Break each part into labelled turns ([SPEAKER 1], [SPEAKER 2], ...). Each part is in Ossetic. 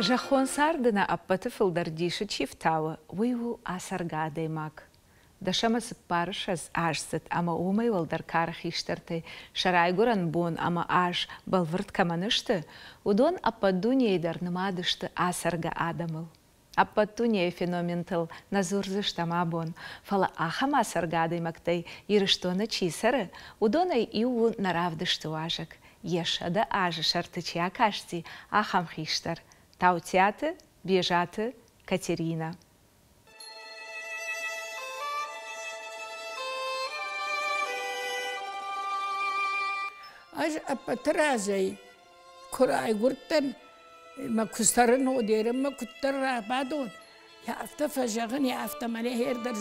[SPEAKER 1] Зӕххон царды нӕ ӕппӕты фылдӕр дисы чи фтауы, уый у ацӕргӕ адӕймаг. Дӕсӕмӕ цыппарыссӕдз аздзыд ӕмӕ уымӕй уӕлдӕр кары хистӕртӕй сӕ райгуырӕн бон ӕмӕ аз бӕлвырд кӕмӕн сты, уыдон ӕппӕт дунейы дӕр нымад сты ацӕргӕ адӕмыл. Ӕппӕт дунейы феноментыл нӕ дзурдзыстӕм абон, фӕлӕ ахӕм ацӕргӕ адӕймӕгтӕй Ирыстоны чи цӕры, уыдонӕй иу у нӕ равдысты уазӕг, йӕ 100 азы сӕрты чи акасти, ахӕм хистӕр, Таутиаты Бежаты Катеринӕ.
[SPEAKER 2] Ӕз ӕппӕты разӕй куы райгуырдтӕн, мӕ куы цӕрын одерынмӕ куыддӕр рабадон, афтӕ фӕзӕгъын, афтӕ мӕнӕ хердӕр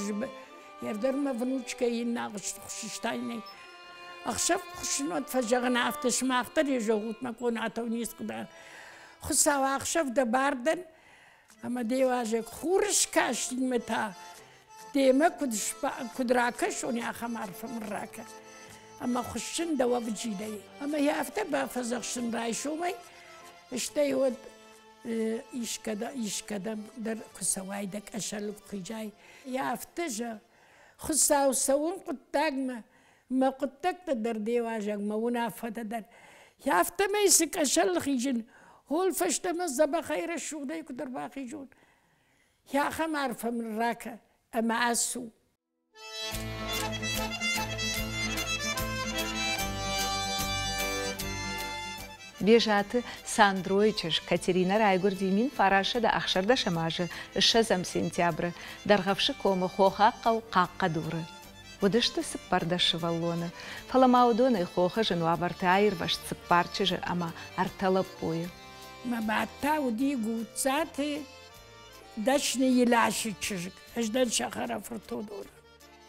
[SPEAKER 2] хердӕр мӕ внучкӕ иннӕ хуссыстайнӕй. Ӕхсӕв хуыссынуат фӕзӕгъын, афтӕ сымах дӕр йӕ зӕгъут мӕ къонатау не скъуыда. Хуыцау ӕхсӕв дӕ бар дӕн, ӕмӕ де уазӕг хурыскастимӕ та демӕ куыд, куыд ракӕсон, ахӕм арфӕ мын ракӕ. Ӕмӕ хуыссын дӕ уӕвджидӕй. Ӕмӕ йӕ афтӕ бафӕдзӕхсын райсомӕй, стӕй уӕд искӕдӕм дӕр куы цӕуай дӕ къӕсӕрыл куы хизай, йӕ афтӕ зӕгъ, Хуыцау цӕуын хъуыддагмӕ, мӕ хъуыддӕгтӕ дӕр де уазӕг, мӕ уынаффӕтӕ дӕр. Афтӕмӕй цы къӕсӕрыл хизын, хол фӕстӕмӕ дзӕбӕхӕй рӕсугъдӕй куыд ӕрбахизон, ахӕм арфӕ мын ракӕ ӕмӕ ацу.
[SPEAKER 1] Бежаты Сандройы чызг Катеринӕ райгуырди 1916 азы 20 сентябры Дӕргъӕвсы комы хохаг хъӕу Хъахъхъӕдуры. Уыдысты 14 сывӕллоны, фӕлӕ ма уыдонӕй хохы зын уавӕрты аирвӕзт цыппар чызджы ӕмӕ ӕртӕ лӕппуйы.
[SPEAKER 2] Мӕ мад та уыди Гуццаты дӕсны Еласы чызг, ӕз дӕн сӕ хӕрӕфырт уыдоны.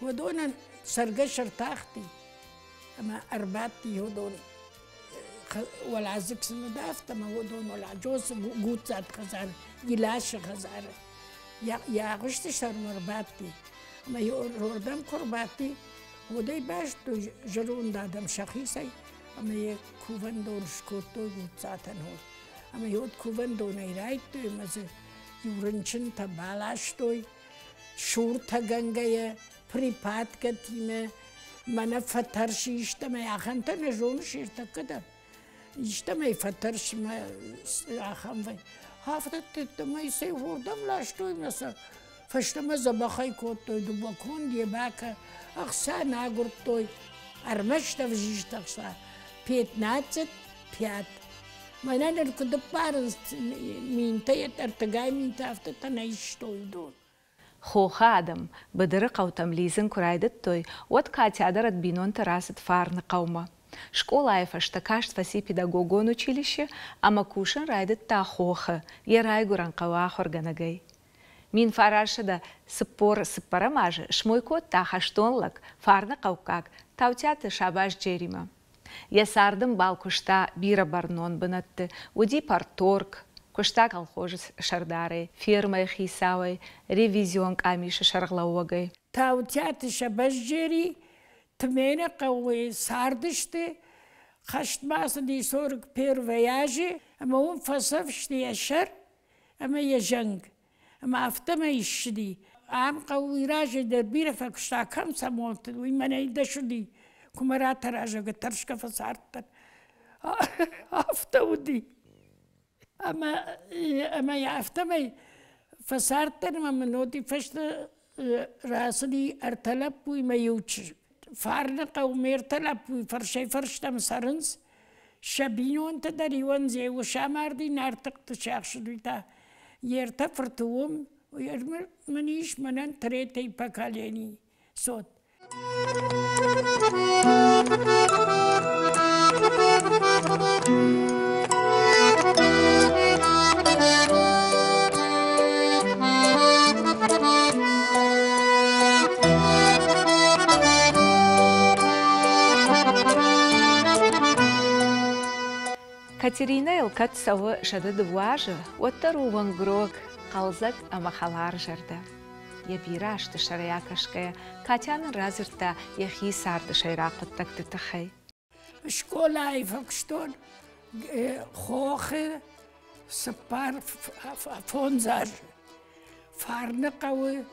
[SPEAKER 2] Уыдонӕн цӕргӕс ӕртахти ӕмӕ ӕрбадти уыдон уӕладзыг сын уыд афтӕ ӕмӕ уыдон уӕладжосы Гуццаты хӕдзары, Еласы хӕдзары. Йӕ агъуысты сӕрмӕ ӕрбадти. Ӕмӕ уырдӕм куы ӕрбадти, уӕд ӕй базыдтой зӕронд адӕм сӕхицӕй ӕмӕ йӕ кувӕндон скодтой Гуццатӕн. Ӕмӕ йӕ уӕд кувӕндонӕй райдтой ӕмӕ дзы иу рынчынтӕ баластой, суртӕгӕнгӕйӕ, припадкӕтимӕ, мӕнӕ фӕтӕрсы истӕмӕй, ахӕмтӕ нӕ зоныс ӕртӕккӕ дӕр. Истӕмӕй фӕтӕрсы мӕ ахӕм вӕй. Афтӕ сӕ уырдӕм ластой мӕ сӕ фӕстӕмӕ дзӕбӕхӕй кодтой, дыууӕ конд ебакӕ ӕхца нӕ агуырдтой, ӕрмӕст ӕвзист ӕхца, пятнадцать пять. Мӕнӕ ныр куыд ӕппарынц минтӕ, ӕртыгай минтӕ, афтӕтӕ нӕ истой уыдон.
[SPEAKER 1] Хохы адӕм быдыры хъӕутӕм лидзын куы райдыдтой, уӕд Катя дӕр ӕд бинонтӕ рацыд Фарны хъӕумӕ. Скъолайы фӕстӕ каст фӕци педагогон училище ӕмӕ кусын райдыдта хохы, йӕ райгуырӕн хъӕуы ахуыргӕнӕгӕй. 1944 азы смой кодта хӕстон лӕг, фарныхъӕуккаг Таутиаты Сабазджеримӕ. Йӕ царды мбал куыста бирӕ бӕрнон бынӕтты, уыди парторг, куыста колхозы сӕрдарӕй, фермӕйы хицауӕй, ревизион къамисы сӕргълӕууӕгӕй.
[SPEAKER 2] Таутиаты Сабазджери Тмены хъӕуы цардысты, хӕстмӕ ацыди 41 азы ӕмӕ уым фӕцӕфсти йӕ сӕр ӕмӕ йӕ зӕнг. Ӕмӕ афтӕмӕй ссыди. Ам хъӕуы разӕй дӕр бирӕ фӕкуыста, кӕм цӕмонты, уый мӕнӕй дӕс уыди. Куы мӕ ратӕразӕг, тӕрсгӕ фӕцардтӕн. Афтӕ уыди. Ӕмӕ, ӕмӕ афтӕмӕй фӕцардтӕн ӕмӕ мын уыди фӕстӕ рацыди ӕртӕ лӕппуйы мӕ иу чызг. Фарны хъӕуы ме ртӕ лӕппуйы фӕрсӕй-фӕрстӕм цӕрынц. Сӕ бинонтӕ дӕр иуӕн Зеуы амарди, Нартыхъты сиахсыд, уый та йе ртӕ фырты уым. Мын ис мӕнӕн третий поколение цот.
[SPEAKER 1] Катеринӕйыл кӕд цӕуы 102 азы, уӕддӕр у уӕнгрог, хъӕлдзӕг ӕмӕ хӕларзӕрдӕ. Йӕ бирӕ азты сӕрӕй акӕсгӕйӕ, Катя нын радзырдта йӕхи царды сӕйраг хъуыддӕгты тыххӕй.
[SPEAKER 2] Скъолайы фӕкуыстон хохы. 4, 5 азы. Фарныхъӕуы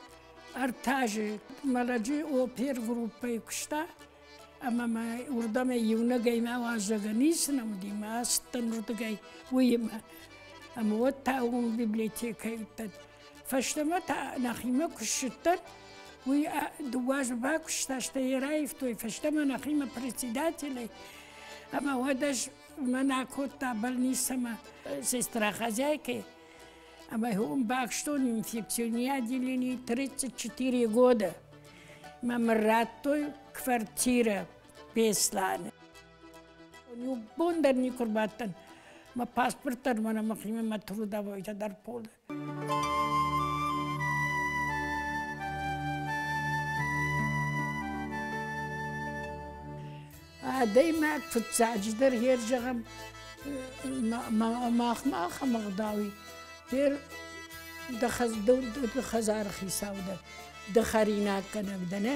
[SPEAKER 2] 3 азы мӕ лӕджы опергруппӕйы куыста, ӕмӕ мӕ уырдӕм иунӕгӕй мӕ уазӕгӕн ницы нӕ уыди, мӕ ацыдтӕн уырдыгӕй уыимӕ. Ӕмӕ уӕд та уым библиотекӕйы уыдтӕн. Фӕстӕмӕ та нӕхимӕ куы ссыдтӕн, уый 2 азы бакуыста, стӕй йӕ раивтой фӕстӕмӕ нӕхимӕ председателӕй. Ӕмӕ уӕд ӕз мӕн акодта больницӕмӕ сестра-хозяйкӕй. Ӕмӕ уым бакстон инфекционный отделение 34 года. Мӕм радтой квартирӕ Беслӕны. Иу бон дӕр никуы рбадтӕн. Мӕ паспорт дӕр мӕнӕ мӕхимӕ мӕ трудовойтӕ дӕр полы. Адӕймаг фыццаджыдӕр хер зӕгъӕм, махмӕ ахӕм ӕгъдау и, хер дӕ хӕдзары хицау дӕ, ды хӕринаггӕнӕг дӕ, нӕ?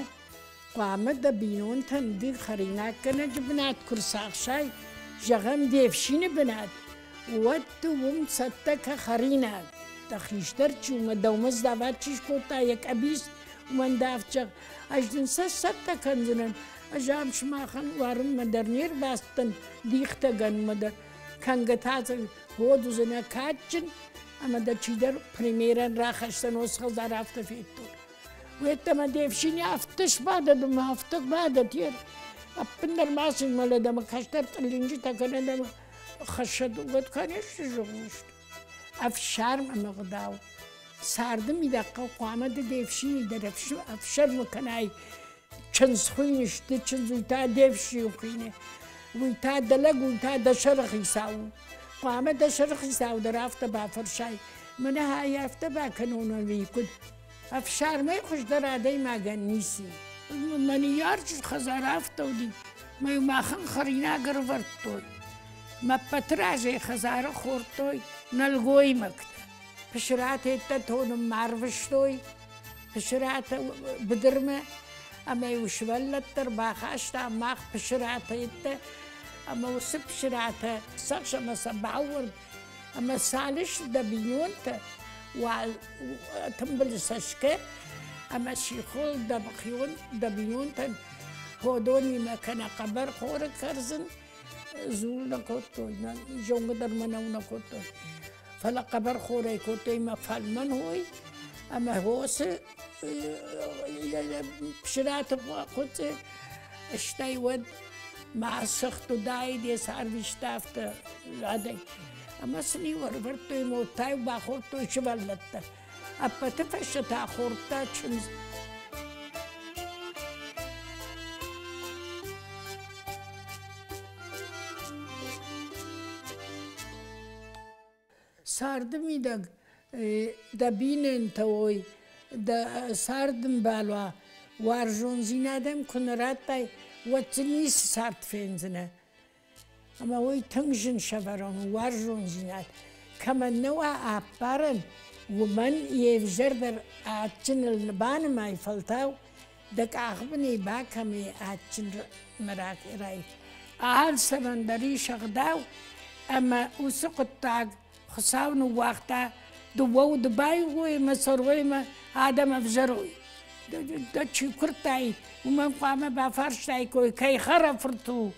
[SPEAKER 2] Хъуамӕ дӕ бинонтӕн ды хӕринаггӕнӕджы бынат куы рцахсай, зӕгъӕм, де фсины бынат, уӕд ды уым цӕттӕ кӕ хӕринаг. Дӕ хистӕр чи у, мӕ дӕумӕ сдават чи скодта йӕ къӕбиц, уымӕн дӕ афтӕ зӕгъ, ӕз дын сӕ сцӕттӕ кӕндзынӕн, ӕз ам сымахӕн уарынмӕ дӕр не рбацыдтӕн, дихтӕгӕнмӕ дӕр. Кӕнгӕ та дзы ход уыдзынӕ кадджын, ӕмӕ дӕ чидӕр премьерӕн рахӕсдзӕн, уыцы хӕдзар афтӕ федтон. Уеддӕмӕ де фсини афтӕ сбадӕд ӕмӕ афтӕ бадӕд, ӕппындӕр ма сын мӕлӕд ӕмӕ кӕстӕр тъыллинджытӕ кӕнӕд ӕмӕ хӕссӕд, уӕд, конечно, зӕгъдзысты. Ӕфсарм ӕмӕ гъдау. Царды мидӕг хъуамӕ ды де фсини дӕр ӕфсӕрмы кӕнай. Чындз хуыйныс, ды чындз, уый та де фсин хуыйны. Уый та дӕ лӕг, уый та дӕ сӕрыхицау у. Хъуамӕ дӕ сӕрыхицау дӕр афтӕ бафӕрсай, мӕнӕ ай афтӕ бакӕнон ӕви куыд? Ӕфсармӕй хуыздӕр адӕймагӕн ницы. Мӕ ныййарджыты хӕдзар афтӕ уыди, мӕ махӕн хӕринаг ӕрывӕрдтой. Мӕ ппӕты разӕй хӕдзары хордтой нӕлгоймӕгтӕ. Пысыратӕттӕ тонынмӕ ӕрвыстой, пысыратӕ быдырмӕ, ӕмӕ-иу сывӕллӕттӕ ӕрбахаста мах пысыратӕттӕ, ӕмӕ уыцы пысыратӕ цӕхс ӕмӕ сӕ баууӕрд, ӕмӕ цалысты дӕ бинонтӕ, уал тымбыл цӕсгӕ ӕмӕ сихол дӕ бинонтӕн ходонимӕ кӕнӕ хъӕбӕр хоры кӕрдзын дзул нӕ кодтой, зонгӕ дӕр мӕнӕу нӕ кодтой. Фӕлӕ хъӕбӕр хорӕй кодтой мӕ фӕлмӕн хой ӕмӕ хосы псыраты хъуыцы, стӕй уӕд мӕ сыгъд уыдаид, йӕ царвиста афтӕ адӕй. Ӕмӕ сын-иу ӕрывӕрдтой мотӕй, бахордтой сывӕллӕттӕ. Ӕппӕты фӕстӕ та хордта чындз. Царды мидӕг дӕ бинонтӕ уой, дӕ цардӕмбал уа, уарзондзинадӕн куы нӕ радтай, уӕд дзы ницы цард фендзынӕ. Ӕмӕ уый тынг зын сӕвӕрӕн у уарзондзинад. Кӕмӕн нӕ уа ӕппарӕн, уымӕн йе взӕрдӕр адджыныл банымай, фӕлтау дӕ къахбынӕй бакӕмӕй адджын рай. Алцӕмӕн дӕр ис ӕгъдау, ӕмӕ уыцы хъуыддаг Хуыцау ныууагъта дыууӕ уды баиу ӕмӕ цӕрой ӕмӕ адӕм ӕвзӕрой. Дӕ чи куырдтай, уымӕн хъуамӕ бафарстаиккой, кӕй хӕрӕфырт у,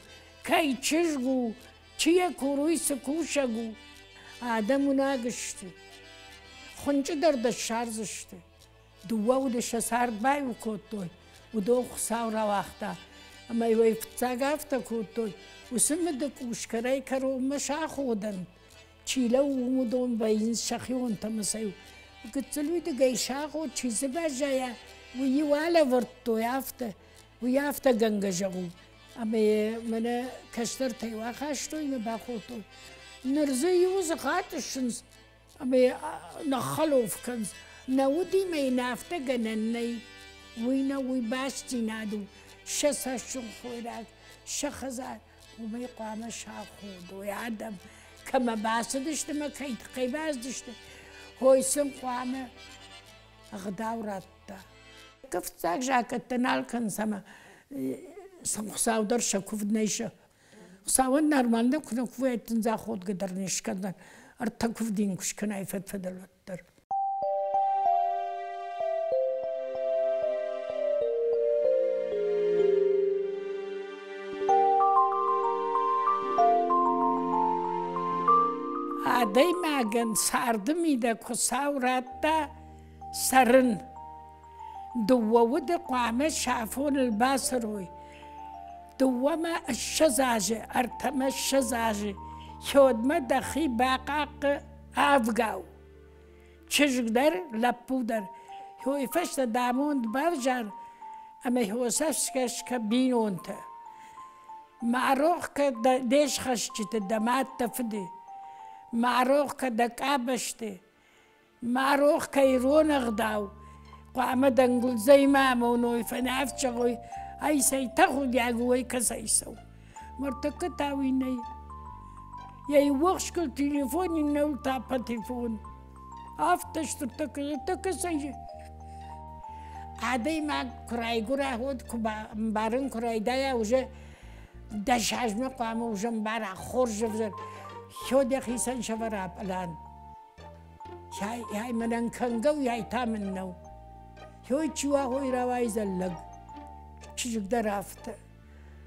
[SPEAKER 2] кӕй чызг у, чи йӕ куры, уый цы кусӕг у. Адӕм уынаг сты. Хуынчъы дӕр дӕ ссардзысты. Дыууӕ уды сӕ цард баиу кодтой, уыдон Хуыцау рауагъта. Ӕмӕ-иу ӕй фыццаг афтӕ кодтой, уыцы мыды къус кӕрӕй-кӕронмӕ саходӕн. Чи лӕууы, уыдон вӕййынц сӕхионтӕ ӕмӕ сӕ-иу гыццыл уидыгӕй саход, чи дзы баззайа, уый-иу алӕвӕрдтой афтӕ, уый афтӕ гӕнгӕ зӕгъу. Ӕмӕ йӕ мӕнӕ кӕстӕртӕ-иу ахастой ӕмӕ бахордтой. Ныр дзы иу дзы хатыссынц ӕмӕ йӕ ныххӕлоф кӕнынц. Нӕ удимӕ йын афтӕ гӕнӕн нӕй. Уый нӕ, уый бастдзинад у. Сӕ цӕстджын хойраг, сӕ хӕдзар, уымӕй хъуамӕ саходой адӕм. Кӕмӕ бацыдысты ӕмӕ кӕй тыххӕй бацыдысты, хой сын хъуамӕ ӕгъдау радта. Фыццаг закъӕттӕ нал кӕнынц ӕмӕ сын Хуыцау дӕр сӕ куывд нӕ исы. Хуыцауӕн нормально куы нӕ кувӕй, тындзаходгӕ дӕр не скӕндзӕн. Ӕртӕ куывды йын куы скӕнай фӕд-фӕдыл, уӕддӕр. Адӕймагӕн царды мидӕг Хуыцау радта цӕрын. Дыууӕ уды хъуамӕ сафоныл бацӕрой. Дыууӕмӕ 20 азы, ӕртӕмӕ 20 азы, хёдмӕ дӕхи бахъахъхъы авгау. Чызг дӕр, лӕппу дӕр. Хёй фӕстӕ дӕ амонд бавзар ӕмӕ хёсӕфсгӕ бинонтӕ. Ма рох кӕ де схӕсджыты, дӕ мад, дӕ фыды. Ма рох кӕ дӕ къабӕзты. Ма рох кӕ ирон ӕгъдау. Хъуамӕ дӕ ӕнгуылдзӕй ма амоной, фӕнӕфт зӕгъой, ай цӕй тӕхудиаг у, ай кӕцӕй цӕуы. Ныртӕккӕ та уый нӕй. Йӕ иуӕхскыл телефон, иннӕуыл та патефон. Афтӕ стыртӕккӕ, ныртӕккӕ цӕй адӕймаг куы райгуыра, уӕд куы ӕмбарын куы райдайа, уже 10 азмӕ хъуамӕ уже ӕмбара хорз ӕвзӕр. Хё дӕхицӕн сӕвӕра пълан. Яй мӕнӕн кӕнгӕ у, яй та мын нӕу. Хёй чи уа, хой рауайдзӕн лӕг. Чызг дӕр афтӕ.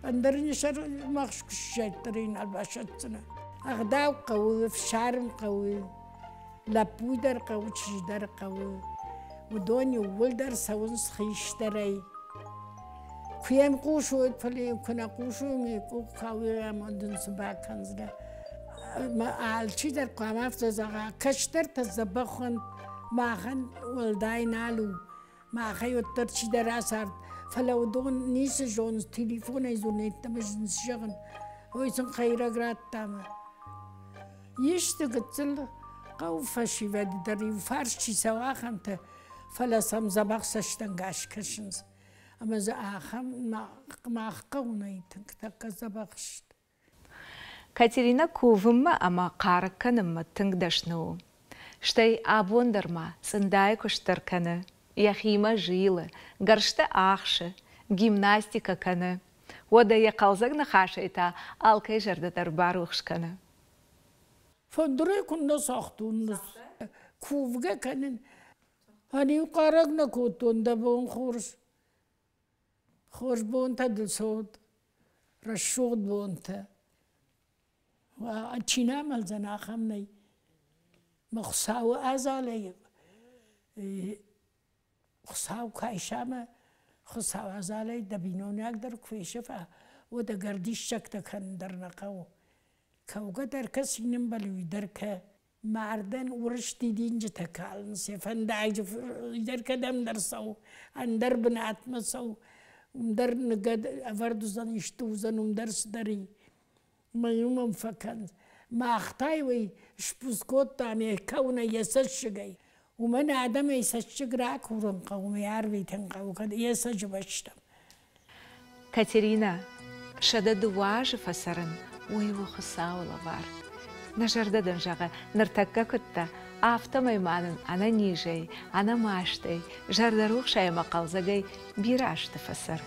[SPEAKER 2] Ӕндӕр ын сӕр махс куы ссайддӕр ын нал басӕтдзынӕ. Ӕгъдау хъӕуы, ӕфсарм хъӕуы, лӕппу дӕр хъӕуы, чызг дӕр хъӕуы. Уыдон иууылдӕр цӕуынц хистӕрӕй. Куы йӕм хъусой, фӕлӕ куы нӕ хъусой, мӕ къух кауы амонд ын цы бакӕндзынӕ. Алчидӕр хъуамӕ афтӕ зӕгъа, кӕстӕртӕ дзӕбӕх уӕнт, махӕн уӕлдай нал у. Махӕй уӕддӕр чидӕр ацард, фӕлӕ уыдон ницы зонынц, телефонӕй дзурын, зын зӕгъын. Ой сын хӕйрӕг радта мӕ. Исты гыццыл хъӕуы фӕсивӕд дӕр иу фарс чи цӕуы, ахӕмтӕ, фӕлӕ сӕм дзӕбӕх цӕстӕнгас кӕсынц. Ӕмӕ дзы ахӕм мах хъӕуы нӕй тынг тӕккӕ дзӕбӕх сты.
[SPEAKER 1] Катеринӕ кувынмӕ ӕмӕ хъарӕг кӕнынмӕ тынг дӕсны у. Стӕй абон дӕр ма цъындайы куыст дӕр кӕны, йӕхимӕ зилы, гӕрзтӕ ӕхсы, гимнастикӕ кӕны. Уӕдӕ йӕ хъӕлдзӕг ныхасӕй та алкӕй зӕрдӕ дӕр барухс кӕны.
[SPEAKER 2] Фӕндырӕй куыннӕ цагътон, кувгӕ кӕнын. Ӕниу хъарӕг нӕ кодтон, дӕ бон хорз. Хорз бонтӕ дыл цӕуӕд, рӕсугъд бонтӕ. Чи нӕ амӕлдзӕн, ахӕм нӕй. Мӕ Хуыцауы адзалӕй Хуыцау куы айса мӕ Хуыцауы адзалӕй дӕ бинойнаг дӕр куы фесӕфа, уӕд ӕгӕр диссӕгтӕ кӕнын дӕр нӕ хъӕуы. Кӕугӕ дӕр кӕ, цин ӕмбӕлы, уый дӕр кӕ. Мардӕн урс дидинджытӕ калынц, йӕ фӕндаджы дӕр кӕдӕмдӕр цӕуы, ӕндӕр бынатмӕ цӕуы, уым дӕр ныгӕд ӕвӕрд уыдзӕн, исты уыдзӕн, уым дӕр цыдӕр и. Мӕ уымӕн фӕкӕн. Мах та уый сбуц кодтам йӕ кӕуынӕй, йӕ цӕссыгӕй. Уымӕн адӕмӕй цӕссыг ракурын хъӕуы, мӕ арвитын хъӕуы, кӕд йӕ цӕджы бӕстӕм.
[SPEAKER 1] Катеринӕ, 102 азы фӕцӕрын, уый у Хуыцауы лӕвар. Нӕ зӕрдӕ дын зӕгъы, ныртӕккӕ куыд дӕ, афтӕмӕй ма нын ӕнӕнизӕй, ӕнӕмастӕй, зӕрдӕрухсӕй ӕмӕ хъӕлдзӕгӕй бирӕ азты фӕцӕр.